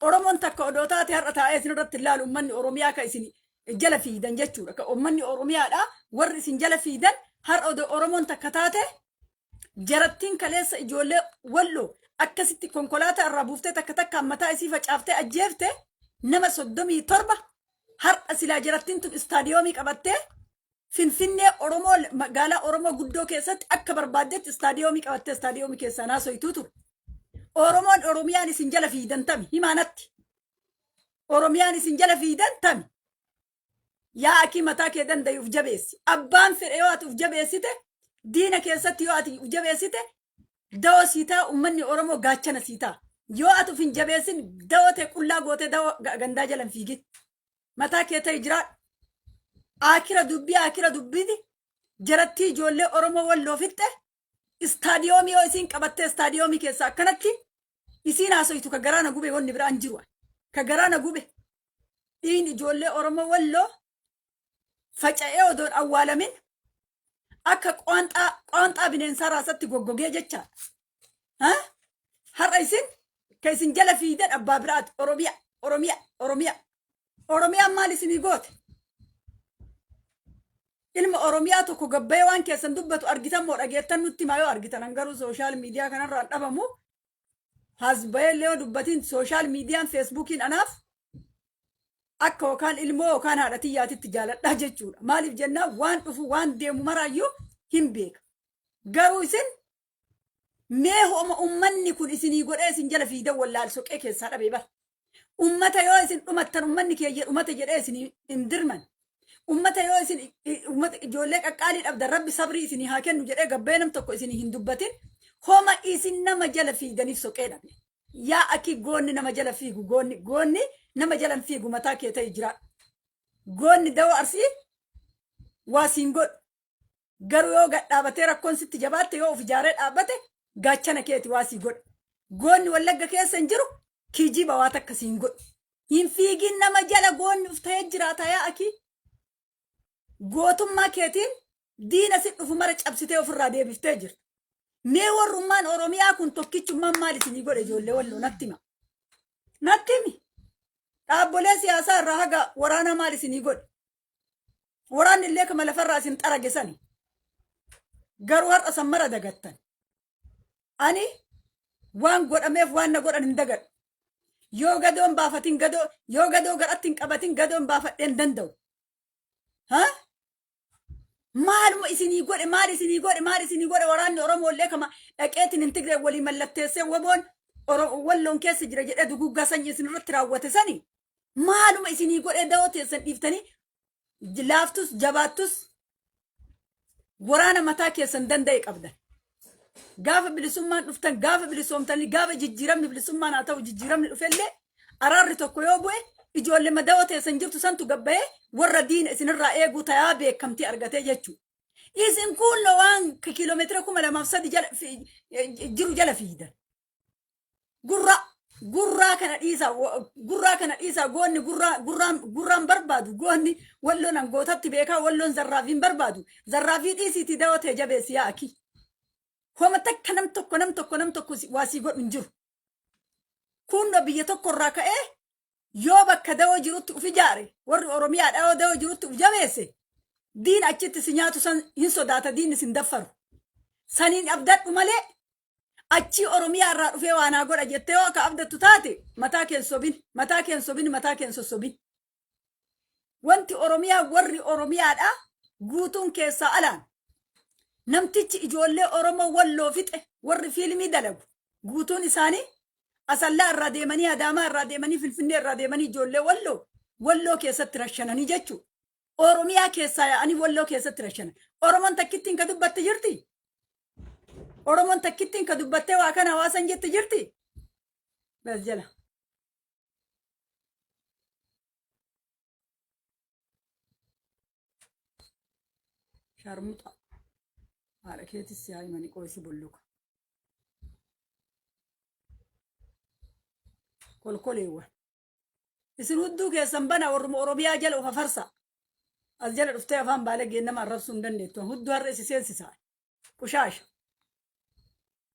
Oromoon takka odoo taate har'a taa'ee isin irratti hin laalu ummanni Oromiyaa ka isin jala fiidan jechuudha. Ka ummanni Oromiyaadha warri isin jala fiidan har'a odoo Oromoon takka taate jarattiin kaleessa ijoollee Walloo akkasitti konkolaataa irraa buuftee takka takkaan mataa isii facaaftee ajjeefte nama 37 har'a silaa jarattiin tun istaadiyoomii qabattee Finfinnee Oromoo magaalaa Oromoo guddoo keessatti akka barbaaddetti istaadiyoomii qabattee istaadiyoomii keessaa naasoytuu ture. Oromoon Oromiyaan isin jala fiidan tami himaa natti. Oromiyaan isin jala fiidan tami. Yaa akii mataa kee danda'i uf jabeessi. Abbaan fedhe yoo ati uf jabeessite diina keessatti yoo ati uf jabeessite dawoo sii ta'a ummanni Oromoo gaachana sii ta'a. Yoo ati uf hin jabeessin dawoo tee qullaa gootee dawoo gandaa jala hin fiigin. Mataa kee ta'i jiraadhu. Aakira dubbii aakira dubbiiti jarattii ijoollee Oromoo walloo fixxe istaadiyoomii yoo isiin qabattee istaadiyoomii keessa akkanatti isiin haasoytu ka garaa na gube wanni biraan jiru. Ka garaa na gube dhiigni ijoollee Oromoo walloo faca'ee odoon awwaalamin akka qoonxaa qoonxaa bineensaa raasatti goggogee jechaadha. Ha? Har'a isin ka isin jala fiidan abbaa biraati. Oromiyaa, Oromiyaa, Oromiyaa. Oromiyaan maal isinii goote? Ilma Oromiyaa tokko gabbayee waan keessan dubbatu argitan moo dhageettan nutti himaa yoo argitan an garuu sooshaal miidiyaa kanarraan dhabamu hasbayee illee yoo dubbatiin sooshaal miidiyaan feesbuukiin anaaf akka yookaan ilmoo yookaan haadha tiyyaatitti jaaladhaa jechuudha. Maaliif jennaan waan dhufu waan deemu maraayyuu hin beeka. Garuu isin mee homa ummanni kun isinii godhee isin jala fiidan wallaal soqee keessaa dhabee bara. Ummata yoo isin dhumattan ummanni keeyya dhumate jedhee isin hin dirman. Ummata yoo isin ummata ijoollee qaqqaalii dhabdan rabbi sabrii isinii haa kennu jedhee gabbee nam tokko isinii hin dubbatin. Homa isin nama jala fiiganiif soqee dhabe. Yaa akii goonni nama jala fiigu goonni goonni nama jala hin fiigu mataa kee ta'e jiraadhu. Goonni dawoo arsii waa siin godhu. Garuu yoo gad dhaabatee rakkoon sitti jabaatte yoo of ijaaree dhaabbate gaachana keeti waa sii godha. Goonni wallagga keessa hin jiru kijiba waa takka siin godhu. Hin fiigin nama jala goonni uf ta'ee jiraata yaa akii. Gootummaa keetiin diina si dhufu mara cabsitee ofirraa deebiftee jirta. Mee warrummaan Oromiyaa kun tokkichummaan maal isinii godhe ijoollee walloo natti hima. Natti himi. Dhaabbolee siyaasaa irraa haga waraanaa maal isinii godhe? Waraanni illee kama lafarraa isin xarage sani. Garuu har'a san mara dagattan. Ani waan godhameef waan na godhan hin dagadhu. Yoo gadoon baafatin gadoo yoo gadoo garatti hin qabatin gadoon baafadhee hin danda'u. Ha? Maaluma isinii godhe maal isinii godhe maal isinii godhe waraanni Oromoo illee kama dhaqeetiin hin Tigree walii mallatteessee waboon Walloon keessa jira jedhee duguggaa sanyii isin irratti raawwate sani maaluma isinii godhee dawoo teessan dhiiftanii laaftus jabaattus waraana mataa keessan danda'e qabdan. Gaafa bilisummaan dhuftan gaafa bilisoomtanii gaafa jijjiiramni bilisummaan haa ta'u jijjiiramni dhufellee araarri tokko yoo bu'e ijoollee madawoo teessan jirtu santu gabbayee warra diina isinirraa eeguu tayaa beekamtii argatee jechuudha. Isin kuunno waan kiiloomeetira 2003 jala jiru jala fiidan. Gurra gurraa kana dhiisaa gurraa kana dhiisaa goonni gurraa gurraan gurraan barbaadu goonni walloon angootatti beekaa walloon zarraafii hin barbaadu zarraafii dhiisiitii dawoo tee jabeessi yaa akii. Homa takka nam tokko nam tokko nam tokko waa sii godhu hin jiru. Kunno biyya tokko irraa ka'ee yoo bakka dawoo jirutti uf ijaare warri Oromiyaadhaa yoo dawoo jirutti uf jabeesse diin achitti si nyaatu san hin sodaata diinni sin daffaru. Saniin abdadhu malee achii Oromiyaa irraa dhufee waa naa godha jettee yoo akka abdattu taate mataa keen sobin mataa keen sobin mataa keen sossobin. Wanti Oromiyaa warri Oromiyaadhaa guutuun keessaa alaan namtichi ijoollee Oromoo walloo fixe warri fiilmii dalagu guutuun isaanii Asallaa irraa deemanii Adaamaa irraa deemanii Finfinnee irraa deemanii ijoollee walloo walloo keessatti rashananii jechuudha. Oromiyaa keessaa yaa'anii walloo keessatti rashanan. Oromoon takkittiin ka dubbatte jirti? Oromoon takkittiin ka dubbattee waa kana hawaasan jette jirti? Bas jala. Sharmuxa. Haadha keetis si haa himani qooysi bolloka. Kolkoleewwan. Isin hudduu keessan bana warruma Oromiyaa jala of afarsa. As jala dhuftee afaan baalageen nama arrabsuu hin dandeettu. Hudduu har'a isi seensisaa. Qushaasha.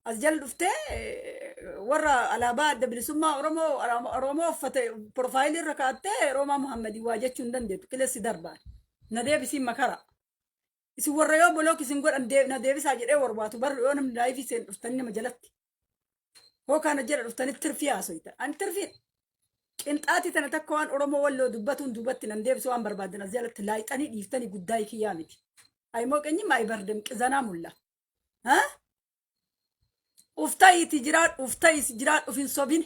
As jala dhuftee Warra alaabaa Adda Bilisummaa Oromoo Oromoo uffate profile irra kaa'attee Roomaa Muhammadii waa jechuu hin dandeettu. Qilessi darbaan. Na deebisiin makara. Isin warra yoo block isin godhan na deebisaa jedhee warwaatu barru yoo namni live seen dhuftanii nama jalatti. Hoo kana jedha dhuftanii tirfii haasoytan. Ani tirfii qinxaatii tana takka waan Oromoo Walloo dubbatuun duubatti nan deebisu. Waan barbaadan as jalatti laayixanii dhiiftanii guddaa kiyyaa miti. Ayimooqenyi maayibardem qizanaa mulla. Ha? Ufta'iiti jiraadhu, ufta'is jiraadhu, uf hin sobin.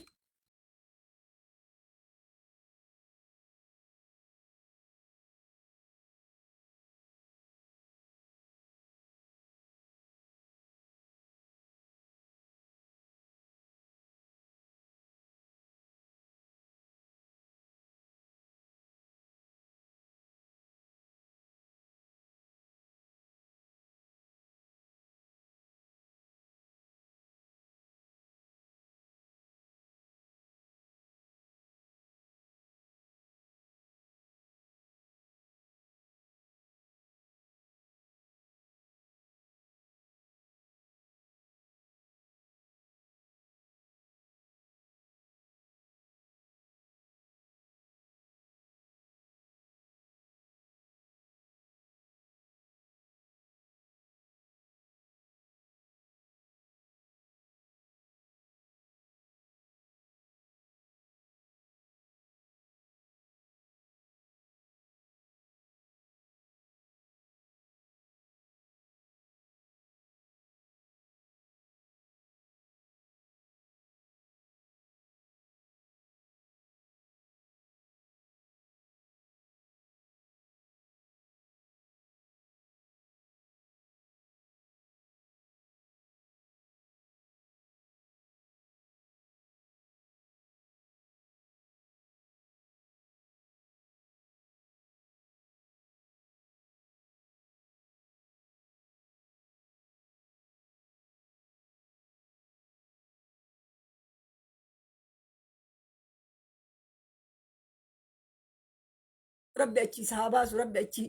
Rabbi achi isa haa baasu, Rabbi achi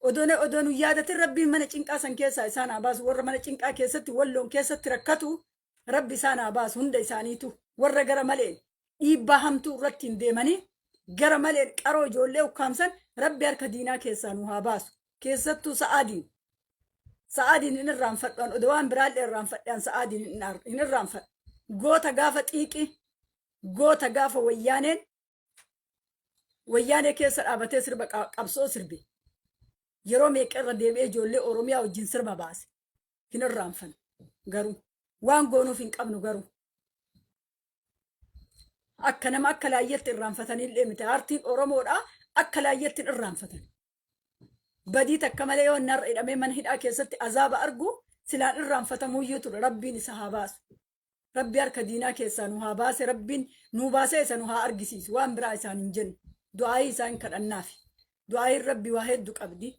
odoo nu yaadatin Rabbiin mana cinqaa san keessaa isaan haa baasu. Warra mana cinqaa keessatti Walloon keessatti rakkatu Rabbi isaan haa baasu hunda isaaniitu. Warra gara maleen dhiibbaa hamtuu irratti hin deemanii gara maleen qaroo ijoollee ukkaamsan, Rabbi harka diinaa keessaa nu haa baasu. Keessattuu Sa'aadiin. Sa'aadiin hin irraanfadhu an, odoo waan biraallee irraanfadhe an Sa'aadiin hin irraanfadhu. Goota gaafa xiiqii, goota gaafa Wayyaaneen Wayyaanee keessa dhaabatee sirba qabsoo sirbe. Yeroo meeqa irra deebi'ee ijoollee Oromiyaa wajjin sirba baase. Hin irraanfannu garuu. Waan goonuuf hin qabnu garuu. Akka nama akka laayyatti irraanfatanii miti. Aartiin Oromoodhaa akka laayyatti hin irraanfatan. Badii takka malee yoo inni har'a hidhamee mana hidhaa keessatti azaaba argu silaan irraanfatamuyyuu ture. Rabbiin isa haa baasu. Rabbi harka diinaa keessaa nu haa baase. Rabbiin nu baasee isa nu haa argisiisu. Waan biraa isaan hin jennu. Du'aayii isaan kadhannaafi. Du'aayiin Rabbi waa hedduu qabdi.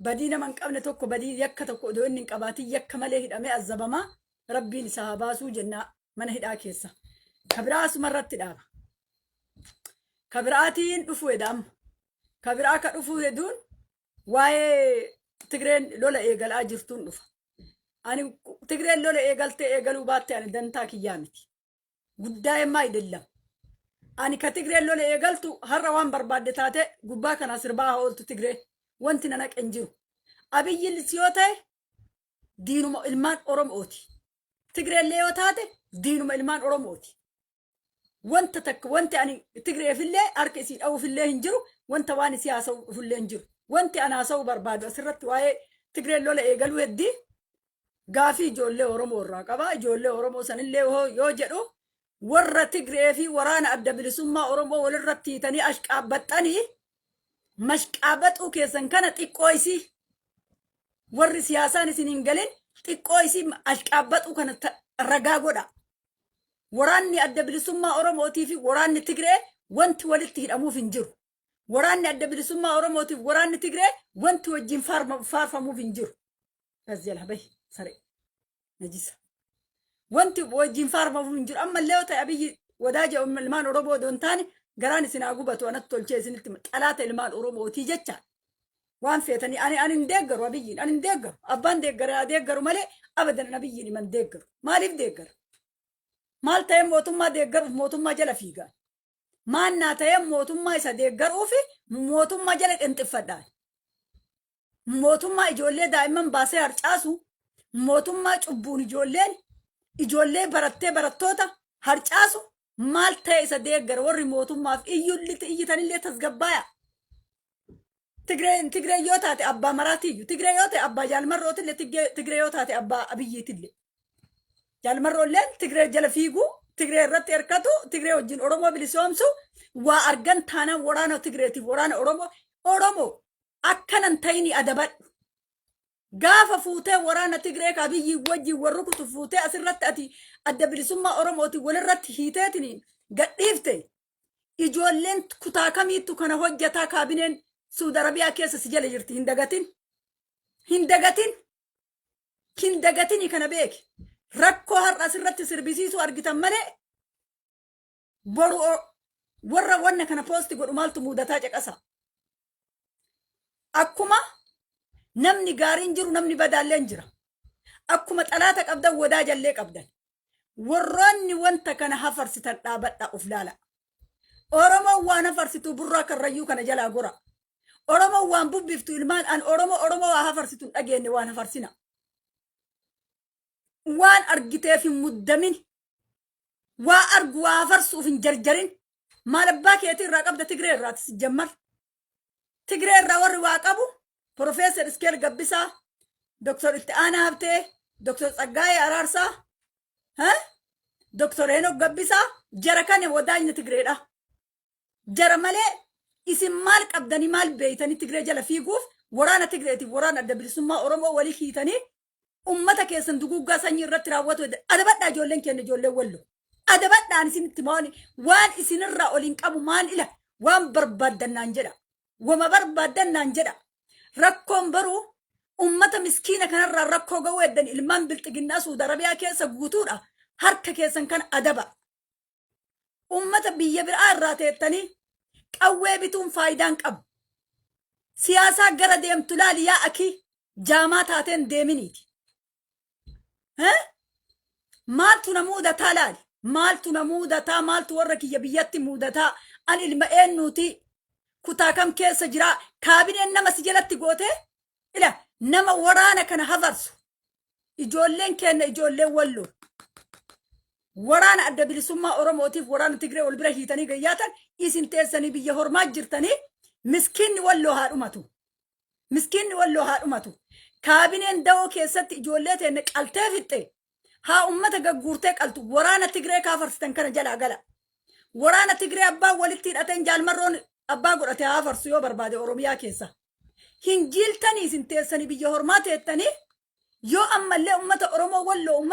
Badii nama hin qabne tokko, badii yakka tokko odoo inni hin qabaatin yakka malee hidhamee azabamaa, Rabbiin isa haa baasuu jennaa mana hidhaa keessa. Kabiraa asuma irratti dhaaba. Kabiraatiin dhufuu hedha amma. Kabiraa ka dhufuu heduun waa'ee Tigreen lola eegalaa jirtuun dhufa. Ani Tigreen lola eegaltee eegaluu baatte ani dantaa kiyyaa miti. Guddaa emmaa idillam. Ani ka Tigreen lola eegaltu har'a waan barbaadde taate gubbaa kana sirbaa haa ooltu Tigreen. Wanti na naqe hin jiru. Abiyyiinis yoo ta'e diinuma ilmaan Oromooti. Tigreellee yoo taate diinuma ilmaan Oromooti. Wanta takka wanti ani Tigreefillee harka isii dha'uufillee hin jiru, wanta waan isii haasa'u dhufullee hin jiru. Wanti ani haasa'uu barbaadu asirratti waa'ee Tigreen lola eegaluu heddii gaafii ijoollee Oromoo irraa qaba. Ijoollee Oromoo sanillee yoo jedhu, warra Tigree fi waraana Adda Bilisummaa Oromoo walirratti hiitanii ashqaabbaxxanii mashqaabaxuu keessan kana xiqqoo isii warri siyaasaan isin hin galin xiqqoo isii ashqaabbaxuu kana ragaa godha. Waraanni Adda Bilisummaa Oromootii fi waraanni Tigree wanti walitti hidhamuuf hin jiru. Waraanni Adda Bilisummaa Oromootiif waraanni Tigree wanti wajjin faarfamuuf hin jiru. Bas jala bahi saree. Najisa. Wanti wajjin faarfamuuf hin jiru. Ammallee yoo ta'e Abiyyi wadaaja ilmaan Oromoo odoo hin taane, garaan isin haa gubatu, anatti tolchee isinitti xalaata ilmaan Oromootii jecha. Waan feetanii ani hin deeggaru Abiyyiin, ani hin deeggaru. Abbaan deeggare haa deeggaru malee abadan Abiyyiin himan deeggaru. Maaliif deeggara? Maal ta'ee mootummaa deeggaruuf mootummaa jala fiigaa? Maal naa ta'ee mootummaa isa deeggaruuf mootummaa jala qinxiffadhaan? Mootummaa ijoollee daa'imman baasee harcaasu, mootummaa cubbuun ijoolleen ijoollee barattee barattoota harcaasu maal ta'e isa deeggara? Warri mootummaaf iyyulli iyyitanillee tasgabbaaya. Tigree Tigree yoo taate abbaa maraatiyyuu, Tigree yoo ta'e abbaa Jaalmarrootillee, Tigree yoo taate abbaa Abiyyiitillee. Jaalmarroolleen Tigree jala fiiguu, Tigree irratti hirkatu, Tigree wajjin Oromoo bilisoomsu waa argan taanaan waraana Tigreetiif waraana Oromoo. Oromoo akkanan ta'ini adabadhu. Gaafa fuutee waraana Tigree ka Abiyyii wajjin wal rukutu fuutee asirratti ati adda bilisummaa Oromootiin walirratti hiiteetiin gadhiifte, ijoolleen kutaa kamiittu kana hojjataa kaabineen Suudi Arabiyaa keessa si jala jirti, hin dagatin. Hin dagatin. Hin dagatini, kana beeki. Rakkoo har'a asirratti sirbisiisuu argitan malee boru warra wanna kana post godhu maaltu mudataa caqasa. Akkuma namni gaariin jiru, namni badaallee jira. Akkuma xalaata qabdan, wadaajallee qabdan. Warroonni wanta kana hafarsitan, dhaabadhaa of laala. Oromoon waan hafarsitu burraa karrayyuu kana jalaa gora. Oromoon waan bubbiftu ilmaan an Oromoo Oromoo waa hafarsitu hin dhageenye waan hafarsina. Waan argiteef hin muddamin. Waa argu waa hafarsuuf hin jarjarin. Maal abbaa keetii irraa qabda Tigree irraati si jammar? Tigree irraa warri waa qabu Profeesar Iskeel Gabbisaa, Dr. Itti Aanaa Habtee, Dr. Tsaggaayee Araarsaa, Dr. Henook Gabbisaa, jara kana wadaajni Tigreedha. Jara malee isin maal qabdanii, maal beeytanii Tigree jala fiiguuf waraana Tigreetiif waraana adda bilisummaa Oromoo walii hiitanii ummata keessan duguuggaa sanyii irratti raawwatu? Adabadhaa, ijoolleen keenya, ijoolleen Wallo. Adabadhaan isinitti maali waan isinirraa ol hin qabu. Maal ila waan barbaaddan naan jedha. Wama barbaaddan naan jedha. Rakkoon baruu ummata miskiina kanarraa rakkoo ga'uu eddan ilmaan bilxiginnaa Suudi Arabiyaa keessa guutuudha. Harka keessan kan adaba. Ummata biyya biraa irraa teettanii qawwee bituun faayidaan qabu. Siyaasaa gara deemtu laali, yaa akii jaamaa taateen deeminiiti. Maaltu na muudataa laali? Maaltu na muudataa? Maaltu warra kiyya biyyatti muudataa? An ilma eenyuuti? Kutaa kam keessa jiraa? Kaabineen nama si jalatti gootee ila nama waraana kana hafarsu. Ijoolleen keenya, ijoolleen Walloo. Waraana adda bilisummaa Oromootiif waraana Tigree wal bira hiitanii gayyaatan, isin teessanii biyya hormaa jirtanii, miskiinni Walloo haa dhumatu. Miskiinni Walloo haa dhumatu. Kaabineen da'oo keessatti ijoollee teenne qaltee fixxe haa ummata gagguurtee qaltu. Waraana Tigree kaafarsitan kana jalaa gala. Waraana Tigree abbaa walitti hidhateen Jaalmarroon abbaa godhate haa farsu yoo barbaade Oromiyaa keessa. Hin jiiltanii isin teessanii biyya hormaa teettanii yoo ammallee ummata Oromoo Walloo ummata